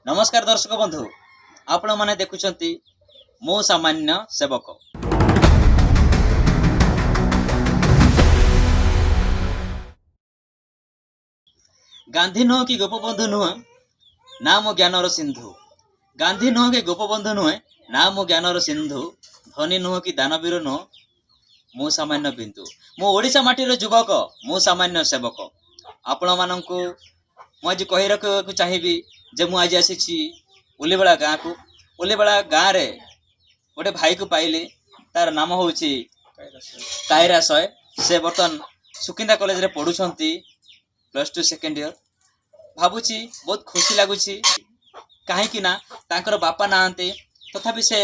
ନମସ୍କାର ଦର୍ଶକ ବନ୍ଧୁ, ଆପଣମାନେ ଦେଖୁଛନ୍ତି ମୁଁ ସାମାନ୍ୟ ସେବକ। ଗାନ୍ଧୀ ନୁହଁ କି ଗୋପବନ୍ଧୁ ନୁହେଁ, ନା ମୋ ଜ୍ଞାନର ସିନ୍ଧୁ। ଗାନ୍ଧୀ ନୁହଁ କି ଗୋପବନ୍ଧୁ ନୁହେଁ, ନା ମୋ ଜ୍ଞାନର ସିନ୍ଧୁ। ଧନୀ ନୁହଁ କି ଦାନବୀର ନୁହଁ, ମୁଁ ସାମାନ୍ୟ ବିନ୍ଦୁ। ମୁଁ ଓଡ଼ିଶା ମାଟିର ଯୁବକ, ମୁଁ ସାମାନ୍ୟ ସେବକ। ଆପଣମାନଙ୍କୁ ମୁଁ ଆଜି କହି ରଖିବାକୁ ଚାହିଁବି ଯେ ମୁଁ ଆଜି ଆସିଛି ଉଲିବେଳା ଗାଁକୁ। ଉଲିବେଳା ଗାଁରେ ଗୋଟେ ଭାଇକୁ ପାଇଲି, ତାର ନାମ ହେଉଛି କାଇରା ସୟ। ସେ ବର୍ତ୍ତମାନ ସୁକିନ୍ଦା କଲେଜରେ ପଢ଼ୁଛନ୍ତି, +2 ସେକେଣ୍ଡ ଇୟର। ଭାବୁଛି ବହୁତ ଖୁସି ଲାଗୁଛି, କାହିଁକି ନା ତାଙ୍କର ବାପା ନାହାନ୍ତି, ତଥାପି ସେ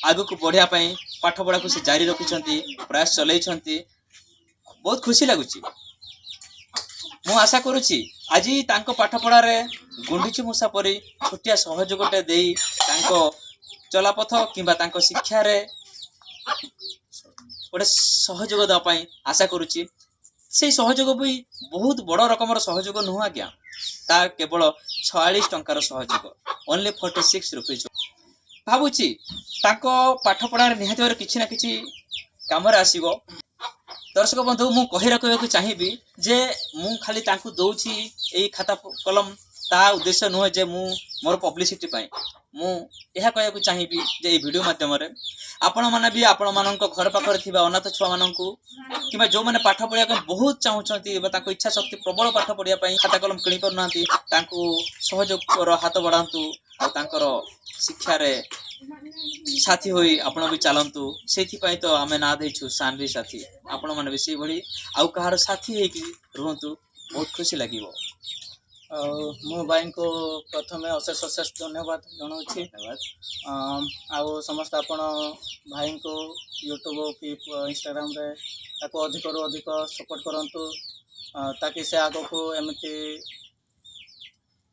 ଆଗକୁ ବଢ଼ିବା ପାଇଁ ପାଠପଢ଼ାକୁ ସେ ଜାରି ରଖିଛନ୍ତି, ପ୍ରୟାସ ଚଲେଇଛନ୍ତି। ବହୁତ ଖୁସି ଲାଗୁଛି। ମୁଁ ଆଶା କରୁଛି ଆଜି ତାଙ୍କ ପାଠପଢ଼ାରେ ଗୁଣ୍ଡୁଚି ମୂଷା ପରି ଛୋଟିଆ ସହଯୋଗଟେ ଦେଇ ତାଙ୍କ ଚଲାପଥ କିମ୍ବା ତାଙ୍କ ଶିକ୍ଷାରେ ଗୋଟେ ସହଯୋଗ ଦେବା ପାଇଁ ଆଶା କରୁଛି। ସେଇ ସହଯୋଗ ବି ବହୁତ ବଡ଼ ରକମର ସହଯୋଗ ନୁହଁ ଆଜ୍ଞା, ତା କେବଳ 46 ଟଙ୍କାର ସହଯୋଗ, ଓନ୍ଲି 46 ରୁପିଜ୍। ଭାବୁଛି ତାଙ୍କ ପାଠପଢ଼ାରେ ନିହାତି ଭାବରେ କିଛି ନା କିଛି କାମରେ ଆସିବ। ଦର୍ଶକ ବନ୍ଧୁ, ମୁଁ କହି ରଖିବାକୁ ଚାହିଁବି ଯେ ମୁଁ ଖାଲି ତାଙ୍କୁ ଦଉଛି ଏଇ ଖାତା କଲମ, ତା ଉଦ୍ଦେଶ୍ୟ ନୁହେଁ ଯେ ମୁଁ ମୋର ପବ୍ଲିସିଟି ପାଇଁ। ମୁଁ ଏହା କହିବାକୁ ଚାହିଁବି ଯେ ଏଇ ଭିଡ଼ିଓ ମାଧ୍ୟମରେ ଆପଣମାନେ ବି ଆପଣମାନଙ୍କ ଘର ପାଖରେ ଥିବା ଅନାଥ ଛୁଆମାନଙ୍କୁ କିମ୍ବା ଯେଉଁମାନେ ପାଠ ପଢ଼ିବା ପାଇଁ ବହୁତ ଚାହୁଁଛନ୍ତି ବା ତାଙ୍କ ଇଚ୍ଛା ଶକ୍ତି ପ୍ରବଳ ପାଠ ପଢ଼ିବା ପାଇଁ ଖାତା କଲମ କିଣି ପାରୁନାହାନ୍ତି, ତାଙ୍କୁ ସହଯୋଗର ହାତ ବଢ଼ାନ୍ତୁ ଆଉ ତାଙ୍କର ଶିକ୍ଷାରେ ସାଥୀ ହୋଇ ଆପଣ ବି ଚାଲନ୍ତୁ। ସେଇଥିପାଇଁ ତ ଆମେ ନାଁ ଦେଇଛୁ ସାନ୍ଭି ସାଥୀ। ଆପଣମାନେ ବି ସେଇଭଳି ଆଉ କାହାର ସାଥୀ ହେଇକି ରୁହନ୍ତୁ, ବହୁତ ଖୁସି ଲାଗିବ। ଆଉ ମୁଁ ଭାଇଙ୍କୁ ପ୍ରଥମେ ଅଶେଷ ଅଶେଷ ଧନ୍ୟବାଦ ଜଣାଉଛି। ଧନ୍ୟବାଦ। ଆଉ ସମସ୍ତେ ଆପଣ ଭାଇଙ୍କୁ ୟୁଟ୍ୟୁବ୍ କି ଇନଷ୍ଟାଗ୍ରାମରେ ତାକୁ ଅଧିକରୁ ଅଧିକ ସପୋର୍ଟ କରନ୍ତୁ, ତାକି ସେ ଆଗକୁ ଏମିତି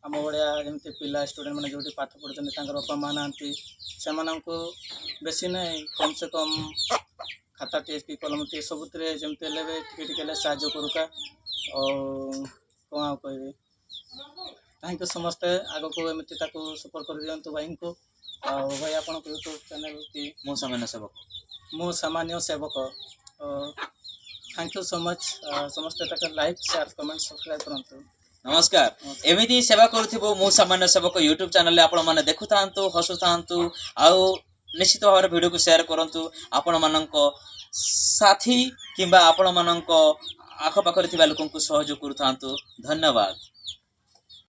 ଆମ ଭଳିଆ ଯେମିତି ପିଲା ଷ୍ଟୁଡ଼େଣ୍ଟ ମାନେ ଯେଉଁଠି ପାଠ ପଢ଼ୁଛନ୍ତି, ତାଙ୍କର ବାପା ମା' ନାହାନ୍ତି, ସେମାନଙ୍କୁ ବେଶୀ ନାହିଁ, କମ୍ ସେ କମ୍ ଖାତାଟିଏ କି କଲମଟିଏ ସବୁଥିରେ ଯେମିତି ହେଲେ ବି ଟିକେ ଟିକେ ହେଲେ ସାହାଯ୍ୟ କରୁକା। ଆଉ କ'ଣ ଆଉ କହିବି, thank you. ସମସ୍ତେ ଆଗକୁ ଏମିତି ତାକୁ ସପୋର୍ଟ କରିଦିଅନ୍ତୁ ଭାଇଙ୍କୁ। ଆଉ ଭାଇ, ଆପଣଙ୍କ ୟୁଟ୍ୟୁବ୍ ଚ୍ୟାନେଲ୍ କି? ମୁଁ ସାମାନ୍ୟ ସେବକ। ମୁଁ ସାମାନ୍ୟ ସେବକ। Thank you so much. ସମସ୍ତେ ତାକୁ ଲାଇକ୍, ସେୟାର, କମେଣ୍ଟ, ସବସ୍କ୍ରାଇବ୍ କରନ୍ତୁ। ନମସ୍କାର। ନମସ୍କାର। ଏମିତି ସେବା କରୁଥିବୁ ମୁଁ ସାମାନ୍ୟ ସେବକ ୟୁଟ୍ୟୁବ୍ ଚ୍ୟାନେଲରେ ଆପଣମାନେ ଦେଖୁଥାନ୍ତୁ, ହସୁଥାନ୍ତୁ ଆଉ ନିଶ୍ଚିତ ଭାବରେ ଭିଡ଼ିଓକୁ ସେୟାର କରନ୍ତୁ ଆପଣମାନଙ୍କ ସାଥୀ କିମ୍ବା ଆପଣମାନଙ୍କ ଆଖପାଖରେ ଥିବା ଲୋକଙ୍କୁ ସହଯୋଗ କରୁଥାନ୍ତୁ। ଧନ୍ୟବାଦ।